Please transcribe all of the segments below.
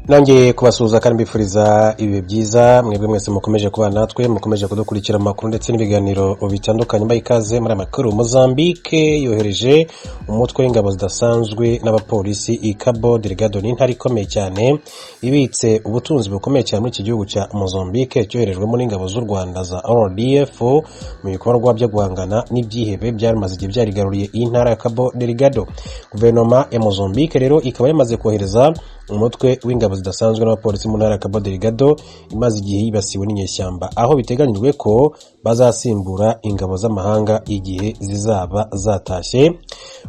Nongeye kubasuhuza kandi mbifuriza ibihe byiza, mwebwe mwese mukomeje kubana natwe, mukomeje kudukurikira amakuru ndetse n'ibiganiro bitandukanye. Mbaye ikaze muri amakuru. Mozambique yohereje umutwe w'ingabo zidasanzwe n'abapolisi i Cabo Delgado. Ni intara ikomeye cyane ibitse ubutunzi bukomeye cyane muri iki gihugu cya Mozambique, cyoherejwemo n'ingabo z'u Rwanda za RDF mu bikorwa byo guhangana n'ibyihebe byarimaze igihe byarigaruriye iyi ntara ya Cabo Delgado. Guverinoma ya Mozambique rero ikaba yamaze kohereza umutwe w'ingabo zidasanzwe n'abapolisi mu ntara ya Cabo Delgado imaze igihe yibasiwe n'inyeshyamba, aho biteganyijwe ko bazasimbura ingabo z'amahanga igihe zizaba zatashye.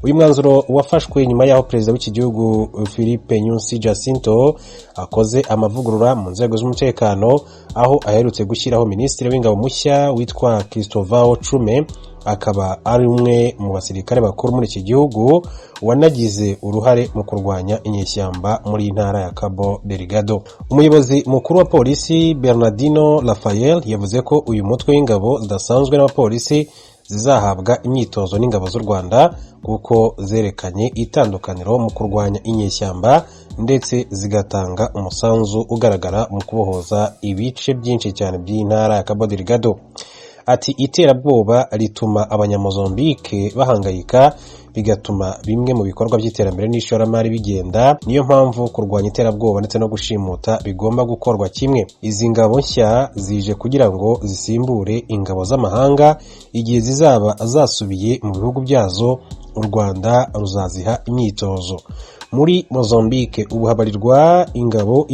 Uyu mwanzuro wafashwe nyuma y'aho perezida w'iki gihugu, Filipe Nyusi Jacinto, akoze amavugurura mu nzego z'umutekano, aho aherutse gushyiraho minisitiri w'ingabo mushya witwa Cristovao Chume, akaba ari umwe mu basirikare bakuru muri iki gihugu wanagize uruhare mu kurwanya inyeshyamba muri iyi ntara ya Cabo Delgado. Umuyobozi mukuru wa polisi, Bernardino Rafael, yavuze ko uyu mutwe w'ingabo zidasanzwe n'abapolisi zizahabwa imyitozo n'ingabo z'u Rwanda, kuko zerekanye itandukaniro mu kurwanya inyeshyamba ndetse zigatanga umusanzu ugaragara mu kubohoza ibice byinshi cyane by'iyi ntara ya Cabo Delgado. Ati: "Iterabwoba rituma Abanyamozambike bahangayika, bigatuma bimwe mu bikorwa by'iterambere n'ishoramari bigenda. Niyo mpamvu kurwanya iterabwoba ndetse no gushimuta bigomba gukorwa kimwe. Izi ngabo nshya zije kugira ngo zisimbure ingabo z'amahanga igihe zizaba zasubiye mu bihugu byazo. U Rwanda ruzaziha imyitozo." Muri Mozambique ubu habarirwa ingabo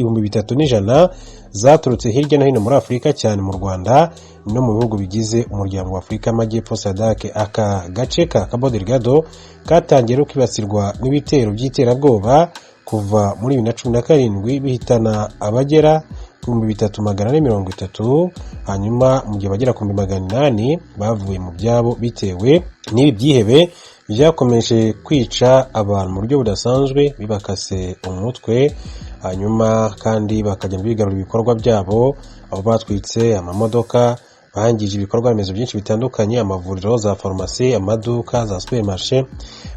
3100 zaturutse hirya no hino muri Afurika, cyane mu Rwanda no mu bihugu bigize Umuryango wa Afurika y'Amajyepfo, SADC. Aka gace ka Cabo Delgado katangiye no kwibasirwa n'ibitero by'iterabwoba kuva muri 2017, bihitana abagera ku 3430, hanyuma mu gihe bagera ku 800,000 bavuye mu byabo bitewe n'ibi byihebe byakomeje kwica abantu mu buryo budasanzwe, bibakase umutwe, hanyuma kandi bakagenda bigarura ibikorwa byabo, aho batwitse amamodoka, bangije ibikorwa remezo byinshi bitandukanye, amavuriro, za farumasi, amaduka, za supermarché,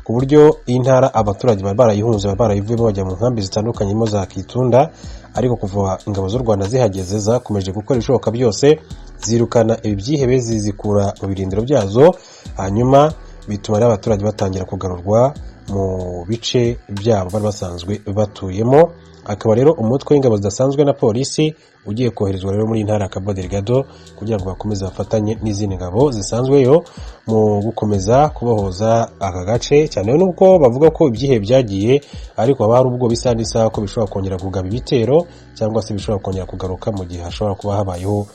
ku buryo iyi ntara abaturage bari barayihunze, bari barayivuyemo bajya mu nkambi zitandukanye harimo za Kitunda. Ariko kuva ingabo z'u Rwanda zihageze, zakomeje gukora ibishoboka byose zirukana ibi byihebe, zizikura mu birindiro byazo, hanyuma bituma n'abaturage batangira kugarurwa mu bice byabo bari basanzwe batuyemo. Akaba rero umutwe w'ingabo zidasanzwe na polisi ugiye koherezwa rero muri iyi ntara ya Cabo Delgado kugira ngo bakomeze bafatanye n'izindi ngabo zisanzweyo mu gukomeza kubohoza aka gace, cyane nubwo bavuga ko ibyihebe byagiye, ariko haba hari ubwo bisa n'isaha ko bishobora kongera kugaba ibitero cyangwa se bishobora kongera kugaruka mu gihe hashobora kuba habayeho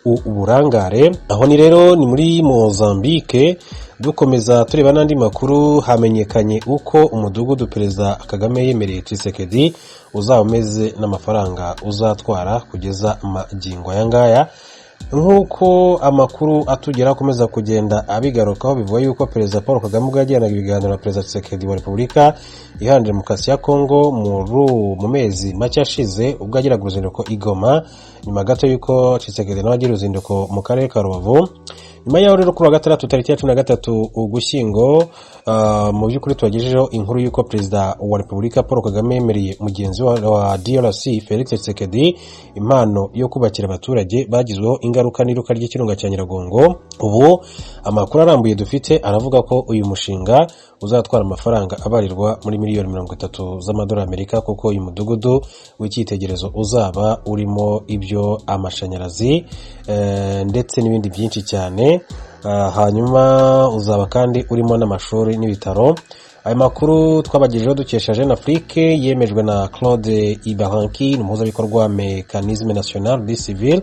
uburangare. Aho ni rero ni muri Mozambique. Dukomeza tureba n'andi makuru, hamenyekanye uko umudugudu Perezida Kagame yemereye Tshisekedi uzaba umeze n'amafaranga uzatwara kugeza magingo aya ngaya. Nk'uko amakuru atugera akomeza kugenda abigarukaho, bivuga yuko Perezida Paul Kagame ubwo yagiranaga ibiganiro na Perezida Tshisekedi wa Repubulika Iharanira Demokarasi ya Kongo mu mezi make ashize, ubwo yagiraga uruzinduko i Goma, nyuma gato y'uko Tshisekedi nawe agira uruzinduko mu karere ka Rubavu. Nyuma y'aho rero, kuri wa gatandatu tariki ya 13 Ugushyingo, mu by'ukuri tubagejejeho inkuru y'uko Perezida wa Repubulika Paul Kagame yemereye mugenzi wa DRC, Felix Tshisekedi, impano yo kubakira abaturage bagizweho ingaruka n'iruka ry'ikirunga cya Nyiragongo. Ubu amakuru arambuye dufite aravuga ko uyu mushinga uzatwara amafaranga abarirwa muri miliyoni 30 z'amadolari Amerika, kuko uyu mudugudu w'icyitegererezo uzaba urimo ibyo amashanyarazi ndetse n'ibindi byinshi cyane. Hanyuma uzaba kandi urimo n'amashuri n'ibitaro. Ayo makuru twabagejejeho dukesha Jeune Afrique yemejwe na Claude Ibaranki, ni umuhuzabikorwa wa Mécanisme National du Civil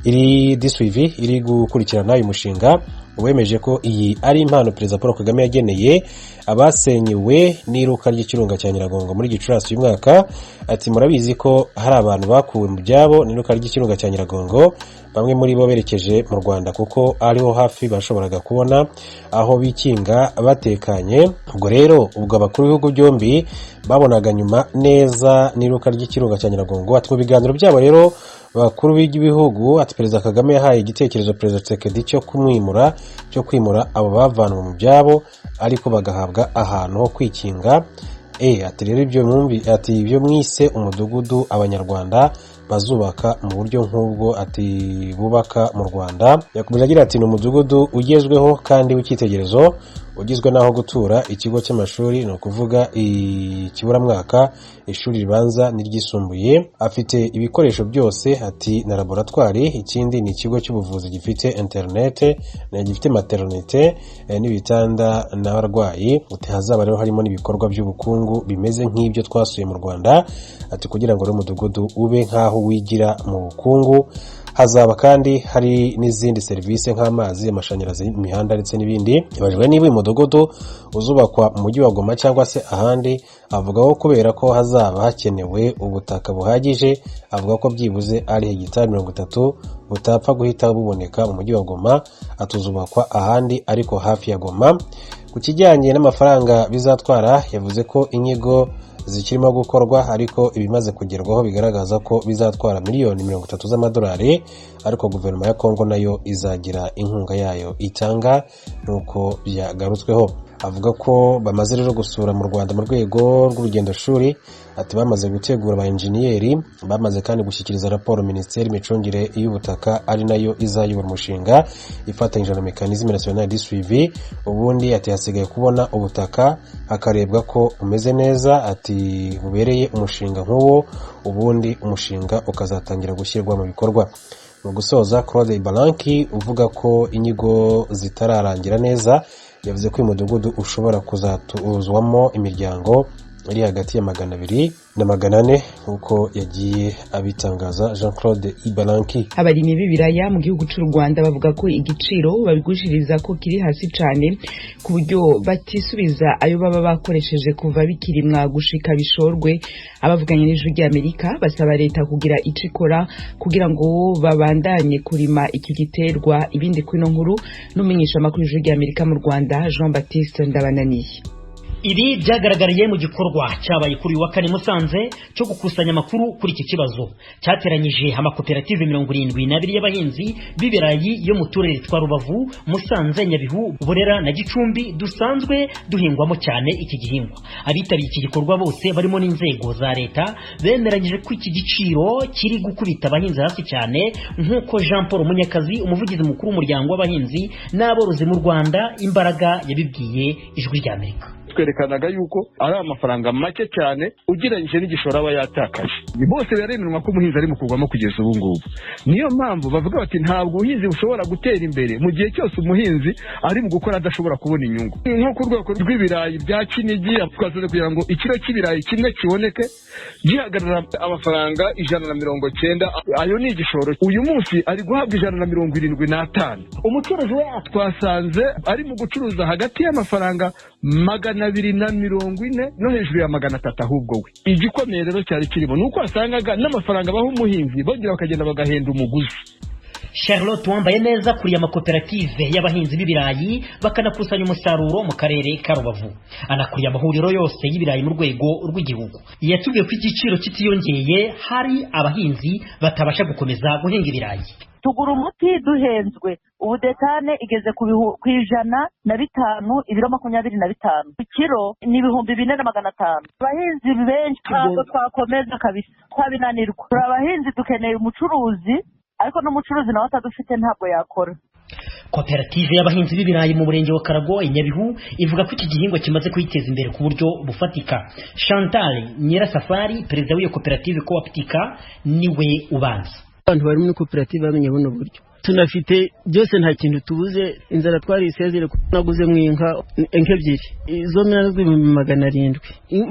iri de Suivi iri gukurikirana uyu mushinga, wemeje ko iyi ari impano Perezida Paul Kagame yageneye abasenyewe n'iruka ry'ikirunga cya Nyiragongo muri Gicurasi uyu mwaka. Ati: "Murabizi ko hari abantu bakuwe mu byabo n'iruka ry'ikirunga cya Nyiragongo, bamwe muri bo berekeje mu Rwanda kuko ariho hafi bashoboraga kubona aho bikinga batekanye. Ubwo rero ubwo abakuru b'ibihugu byombi babonaga nyuma neza n'iruka ry'ikirunga cya Nyiragongo." Ati: "Mu biganiro byabo rero bakuru b'ibihugu," ati, "Perezida Kagame yahaye igitekerezo Perezida Tshisekedi cyo kumwimura, cyo kwimura abo bavanwe mu byabo, ariko bagahabwa ahantu ho kwikinga." Ati rero ibyo mwumvi, ati ibyo mwise umudugudu Abanyarwanda bazubaka mu buryo nk'ubwo, ati bubaka mu Rwanda. Yakomeje agira ati: "Ni umudugudu ugezweho kandi w'icyitegererezo, ugizwe n'aho gutura, ikigo cy'amashuri, ni ukuvuga ikiburamwaka, ishuri ribanza n'iryisumbuye, afite ibikoresho byose, ati na laboratwari. Ikindi ni ikigo cy'ubuvuzi gifite interinete, gifite maternité n'ibitanda n'abarwayi." Ati hazaba rero harimo n'ibikorwa by'ubukungu bimeze nk'ibyo twasuye mu Rwanda, ati kugira ngo rero umudugudu ube nk'aho wigira mu bukungu. Hazaba kandi hari n'izindi serivisi nk'amazi, amashanyarazi, imihanda ndetse n'ibindi. Yabajijwe niba uyu mudugudu uzubakwa mu mujyi wa Goma cyangwa se ahandi, avuga ko kubera ko hazaba hakenewe ubutaka buhagije, avuga ko byibuze ari hegitari 30, butapfa guhita buboneka mu mujyi wa Goma, atuzubakwa ahandi ariko hafi ya Goma. Ku kijyanye n'amafaranga bizatwara, yavuze ko inyigo zikirimo gukorwa, ariko ibimaze kugerwaho bigaragaza ko bizatwara miliyoni 30 z'amadolari, ariko guverinoma ya Kongo nayo izagira inkunga yayo itanga, nk'uko byagarutsweho. Avuga ko bamaze rero gusura mu Rwanda mu rwego rw'urugendo shuri, ati bamaze gutegura ba enjeniyeri, bamaze kandi gushyikiriza raporo minisiteri y'imicungire y'ubutaka, ari nayo izayobora umushinga ifatanyije na Mécanisme National de Suivi. Ubundi ati hasigaye kubona ubutaka, hakarebwa ko bumeze neza, ati bubereye umushinga nk'uwo, ubundi umushinga ukazatangira gushyirwa mu bikorwa. Mu gusoza, Claude Ibalanky uvuga ko inyigo zitararangira neza, yavuze ko uyu mudugudu ushobora kuzatuzwamo imiryango iri hagati ya 200 na 400, nk'uko yagiye abitangaza Jean Claude Ibalanky. Abarimyi b'ibiraya mu gihugu cy'u Rwanda bavuga ko igiciro babigurishiriza ko kiri hasi cyane, ku buryo batisubiza ayo baba bakoresheje kuva bikirimwa gushika bishorwe. Abavuganye n'Ijwi ry'Amerika basaba leta kugira ico ikora kugira ngo babandanye kurima iki giterwa. Ibindi kuri ino nkuru n'umumenyesha amakuru y'Ijwi ry'Amerika mu Rwanda, Jean Baptiste Ndabananiye. Ibi byagaragariye mu gikorwa cyabaye kuri uyu wa kane Musanze cyo gukusanya amakuru kuri iki kibazo, cyateranyije amakoperative 72 y'abahinzi b'ibirayi yo mu turere twa Rubavu, Musanze, Nyabihu, Burera na Gicumbi dusanzwe duhingwamo cyane iki gihingwa. Abitabiriye iki gikorwa bose, barimo n'inzego za leta, bemeranyije ko iki giciro kiri gukubita abahinzi hasi cyane, nk'uko Jean Paul Munyakazi, umuvugizi mukuru w'umuryango w'abahinzi n'aborozi mu Rwanda Imbaraga, yabibwiye Ijwi ry'Amerika. Twerekanaga yuko ari amafaranga make cyane ugereranyije n'igishoro aba yatakaje. Bose biremerwa ko umuhinzi ari mu kugwamo kugeza ubu ngubu. Niyo mpamvu bavuga bati ntabwo ubuhinzi bushobora gutera imbere mu gihe cyose umuhinzi ari mu gukora adashobora kubona inyungu. Nko ku rwego rw'ibirayi bya Kinigi, twasoze kugira ngo ikiro cy'ibirayi kimwe kiboneke gihagarara amafaranga 190, ayo ni igishoro. Uyu munsi ari guhabwa 175. Umucuruzi we twasanze ari mu gucuruza hagati y'amafaranga 240 no hejuru ya 300 ahubwo we. Igikomeye rero cyari kirimo ni uko wasangaga n'amafaranga baha umuhinzi bongera bakagenda bagahenda umuguzi. Charlotte wambaye neza kuriye amakoperative y'abahinzi b'ibirayi bakanakusanya umusaruro mu karere ka Rubavu, anakuriye amahuriro yose y'ibirayi mu rwego rw'igihugu, yatubwiye ko igiciro kitiyongeye hari abahinzi batabasha gukomeza guhinga ibirayi. Tugura umuti duhenzwe. Ubu detane igeze ku 105, ibiro 25. Ikiro ni 4500. Abahinzi benshi ntabwo twakomeza kabisa, twabinanirwa. Turi abahinzi, dukeneye umucuruzi, ariko n'umucuruzi nawe atadufite ntabwo yakora. Koperative y'abahinzi b'ibirayi mu murenge wa Karago i Nyabihu ivuga ko iki gihingwa kimaze kuyiteza imbere ku buryo bufatika. Chantal Nyirasafari, perezida w'iyo koperative Coaptica, niwe ubanza. Abantu bari muri koperative bamenye buno buryo, tunafite byose, nta kintu tubuze. Inzara twarisezere. Naguzemo inka ebyiri, izo naguzwe 700,000.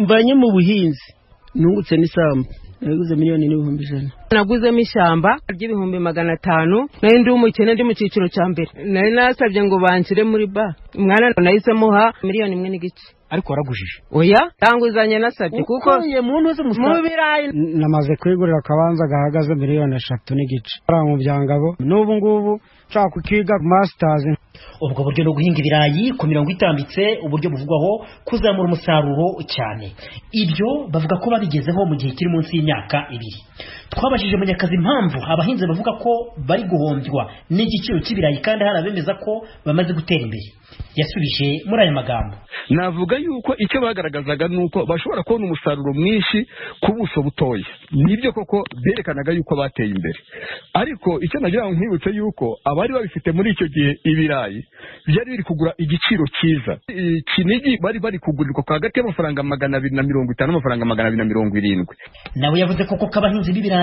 Mvanye mu buhinzi nungutse n'isambu naguze 1,100,000. Naguzemo ishyamba ry'ibihumbi 500. Nari ndi umukene, ndi mu cyiciro cya mbere. Nari nasabye ngo banshyire muri ba umwana, nahise muha 1.5 miliyoni. Ariko waragujije? Oya, tanguzanye nasabye kuko mu birayi. Namaze kwigurira akabanza gahagaze 3.5 miliyoni mu Byangabo n'ubu ngubu. Nshaka kukiga masters. Ubwo buryo no guhinga ibirayi ku mirongo itambitse, uburyo buvugwaho kuzamura umusaruro cyane. Ibyo bavuga ko babigezeho mu gihe kiri munsi y'imyaka 2. Twabajije Munyakazi impamvu abahinzi bavuga ko bari guhombywa n'igiciro cy'ibirayi kandi hari abemeza ko bamaze gutera imbere. Yasubije muri aya magambo: Navuga yuko icyo bagaragazaga ni uko bashobora kubona umusaruro mwinshi ku buso butoya. Nibyo koko berekanaga yuko bateye imbere, ariko icyo nagira ngo nkwibutse yuko abari babifite muri icyo gihe, ibirayi byari biri kugura igiciro cyiza. Kinigi bari kugurirwa hagati y'amafaranga 250 n'amafaranga 270. Nawe yavuze koko ko abahinzi b'ibirayi